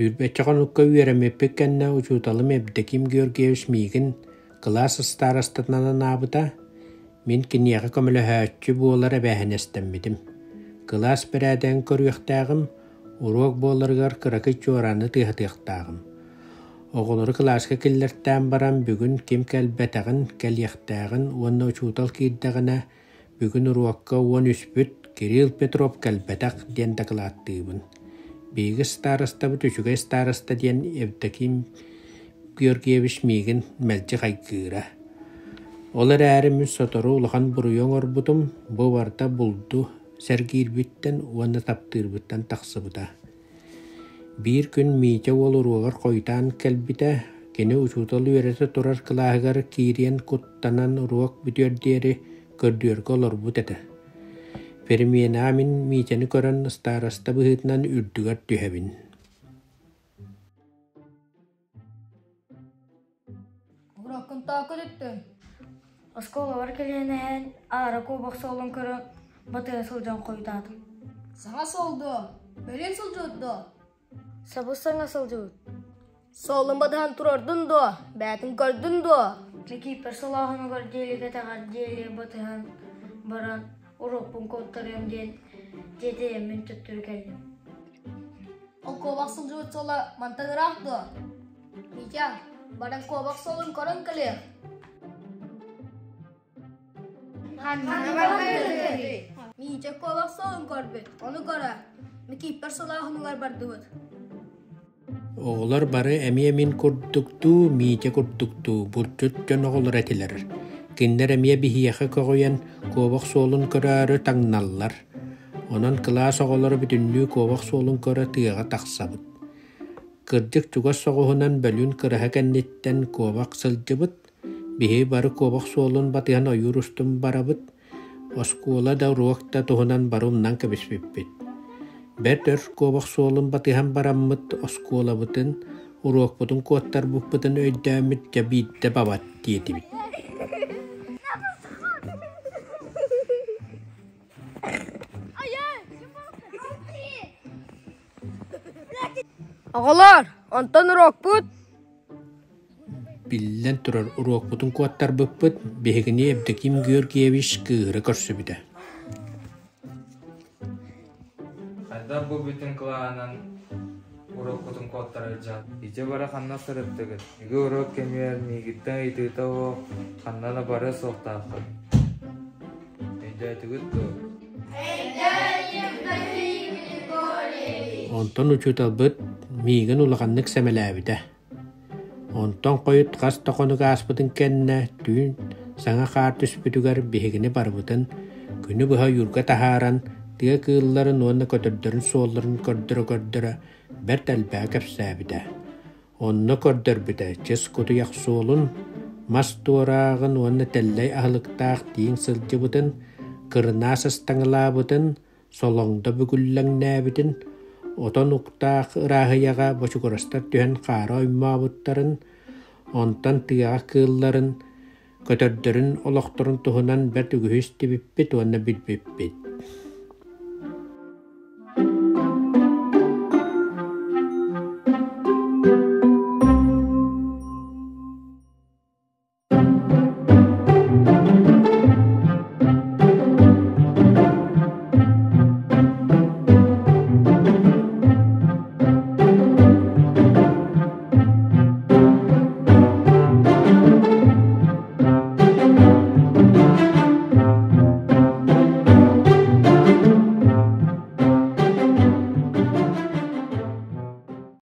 Сүүрбэччэ хонукка үөрэммиппит кэннэ учууталым Евдоким Георгиевич миигин кылаас ыстаарастатынан анаабыта. Мин киниэхэ көмөлөһөөччү буолар эбээһинэстэммитим. Кылаас бэрээдэгин көрүөхтээҕим, уруок буоларыгар кыракый чуорааны тыаһатыахтааҕым. Оҕолору кылааска киллэртээн баран бүгүн ким кэлбэтэҕин, кэлиэхтээҕин уонна учуутал киирдэҕинэ бүгүн уруокка уон үспүт Кирилл Петров кэлбэтэх диэн дакылааттыыбын. Биһиги старостабыт үчүгэй староста диэн Евдоким Георгиевич миигин мэлдьи хайгыыра. Ол эрээри мин сотору улахан буруйу оҥорбутум, бу барыта булду сэргиирбиттэн уонна таптыырбыттан тахсыбыта. Биир күн Митя уол уруогар хойутаан кэлбитэ, кини учуутал үөрэтэ турар кылааһыгар киириэн куттанан уруок бүтүөр диэри көрдүөргэ олорбут этэ. Переменаҕа мин Митяны көрөн староста быһыытынан үрдүгэр түһэбин. Уруоккун тоҕо көтүттүҥ? Оскуолабар кэлэн иһэн аара куобах суолун көрөн батыһа сылдьан хойутаатым. Саҥа суол дуо? Бөлүүн сылдьыбыт дуо? Сабыс-саҥа сылдьыбыт. Суолун батыһан турардын дуо? Бэйэтин көрдүн дуо? Микииппэр солооһунугар диэри кэтэҕэр диэри батыһан баран уруокпун куоттарыам диэн тиэтэйэммин төттөрү кэллим. Ол куобах сылдьыбыт суола мантан ыраах дуо? Митя, баран куобах суолун көрөн кэлиэх. Ханна бардыгытый? Митя куобах суолун көрбүт, ону көрө. Микииппэр солооһунугар бардыбыт. Оҕолор бары эмиэ мин курдуктуу, Митя курдуктуу булчут дьон оҕолоро этилэр. Кинилэр эмиэ биһиэхэ көҕүйэн куобах суолун көрөөрү таҥналлар. Онон кылаас оҕолоро бүтүннүү куобах суолун көрө тыаҕа тахсабыт. Кырдьык чугас соҕуһунан бөлүүн кыраһа кэнниттэн куобах сылдьыбыт, биһиги бары куобах суолун батыһан ойуур устун барабыт, оскуола да уруок да туһунан бары умнан кэбиспиппит. Бэрт өр куобах суолун батыһан бараммыт оскуолабытын, уруокпутун куоттарбыппытын өйдөөммүт дьэ биирдэ бабат диэтибит. Оҕолоор, онтон уруокпут? Биллэн турар, уруокпутун куоттарбыппыт, биһигини Евдоким Георгиевич кыыһыра көрсүбүтэ. Хайдах бу бүтүн кылаанан уруоккутун куоттарар дьон? Ити бары ханна сырыттыгыт? Үгү уруок кэмигэр миигиттэн ыйытыыта суох ханна да барыа суохтааххыт. Өйдөөтүгүт дуо? Онтон учууталбыт миигин улаханнык сэмэлээбитэ. Онтон хойут хас да хонук ааспытын кэннэ түүн саҥа хаар түспүтүгэр биһигини барыбытын күнү быһа ойуурга таһааран тыа кыылларын уонна көтөрдөрүн суолларын көрдөрө-көрдөрө бэрт элбэҕи кэпсээбитэ. Онно көрдөрбүтэ чыс кутуйах суолун, мас туорааҕын уонна тэллэй аһылыктаах тииҥ сылдьыбытын, кырынаас ыстаҥалаабытын, солоҥдо бүгүллэҥнээбитин, отон уктаах ырааһыйаҕа бочугурастар түһэн хаары оймообуттарын, онтон тыаҕа кыылларын, көтөрдөрүн олохторун туһунан бэрт үгүһү истибиппит уонна билбиппит.